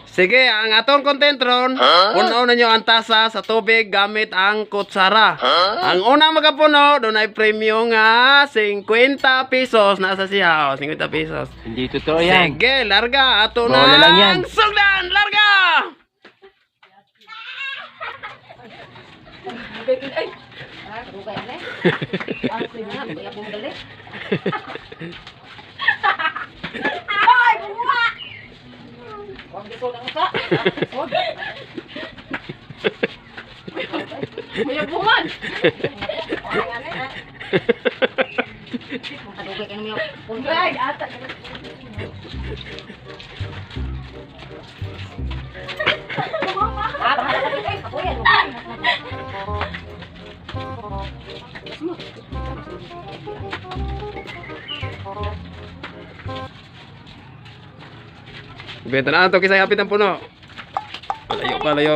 Sige, ang atong content ron, puno ninyo ang tasa sa tubig gamit ang kutsara. Ang unang makapuno, doon ay premyo nga 50 pesos. Nasa siya, oh, 50 pesos. Hindi totoo yan. Sige, larga. Ato na Bola lang yan. ang sugdan! Larga! Ay, buwa! May bungan. Ay, ata. Benta na ato kisay hapit ang puno. Palayo, palayo.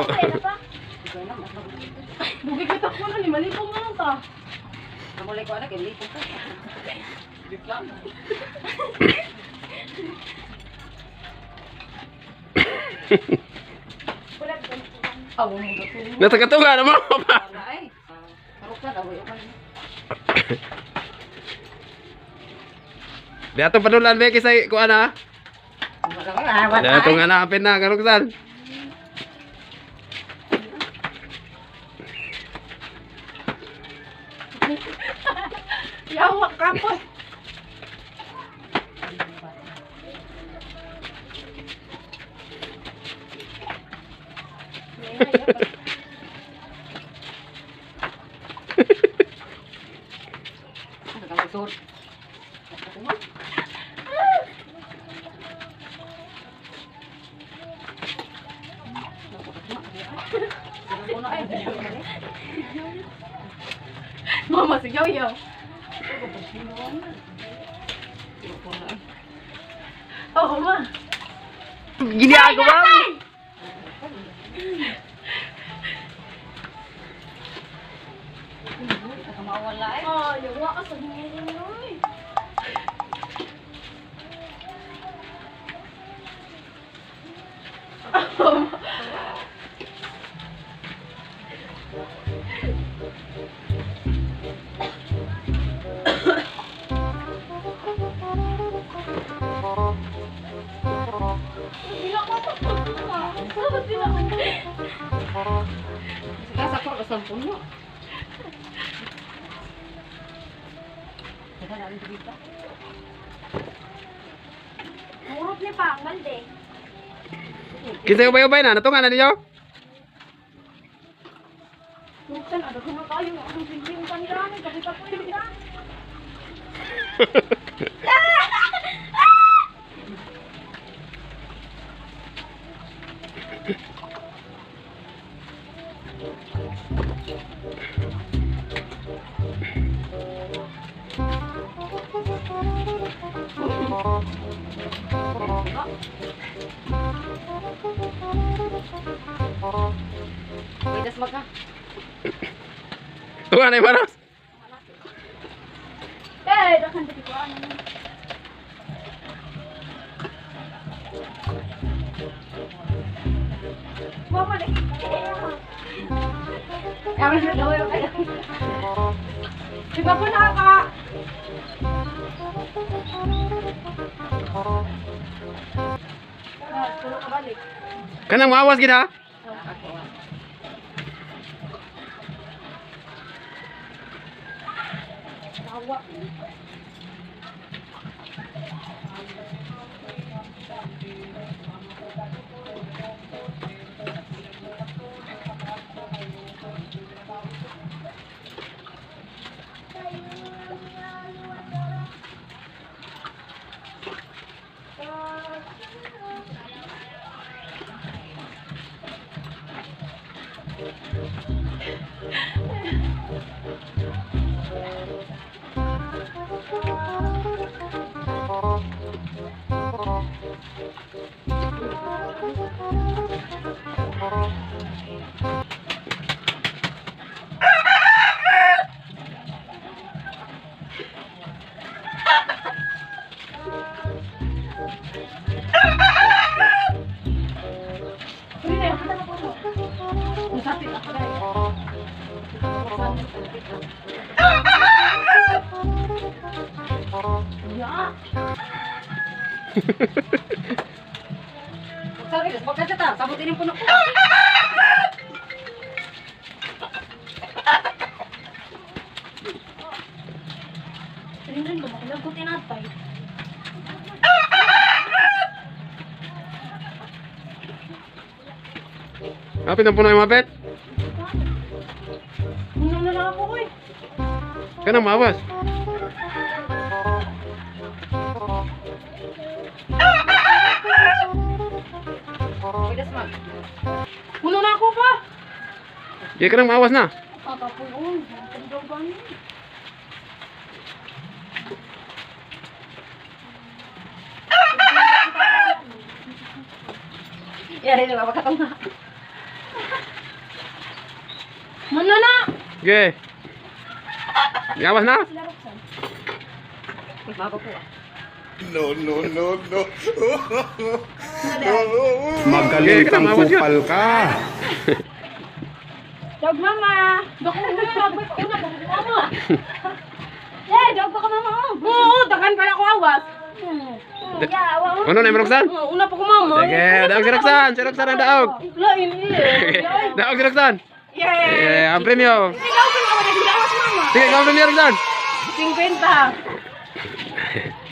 Bugi kita ko na ni malipong na lang ta. Aw, mo Nasa katunga na mo pa. Di ato padulan be kisay kuan ha. Di ato nga na hapit na karugsan. Yawa kapos. Mama si Yoyo. Oo, ma. Ginagawa mo. Oh, yawa ka sa ngayon, oy. Murot ni Pangal de. Kisay ubay-ubay na natunga na ninyo. Minsan, ano ko na tayo? Ang simbing kanila, kapita po yun. Tunga na ibaras. Eh, dakan dito ko ano. Mama na. Diba po nakaka... Ah, puno ka balik. Kanang maawas gid ha. Tawa. Hapit ako dahil. Ya. Sabi, baka siya ta, sabutin yung puno ko. Rin rin, lumakilag ko tinatay. Hapit ang puno yung mapit. Puno na lang ako, eh. Kanang maawas. Pwede mag. Puno na ako pa! Di ka nang maawas na. Tatapoy, oh. Ang daw ba niya? Yari na ba katong na. Mano na! Sige. Iawas na. Sila Roxanne. Bago po ah. No, no, no, no. Magaling Okay, kang tama, yun. kupal ka. Dog mama! Dog mama! Dog mama! Dog mama! Yeah, dog pa ka mama! Oo, dagan pala ko awas. Yeah, awa. Ano na yung Roxanne? Oo, una pa ko mama. Sige, daog si Roxanne. Si Roxanne ang daog. Lain eh. Daog si Roxanne. Yeah! Eh, ang premyo. Ikaw pa ako nagdawas mama. Sige, ikaw ang premyo, Roxanne. 50.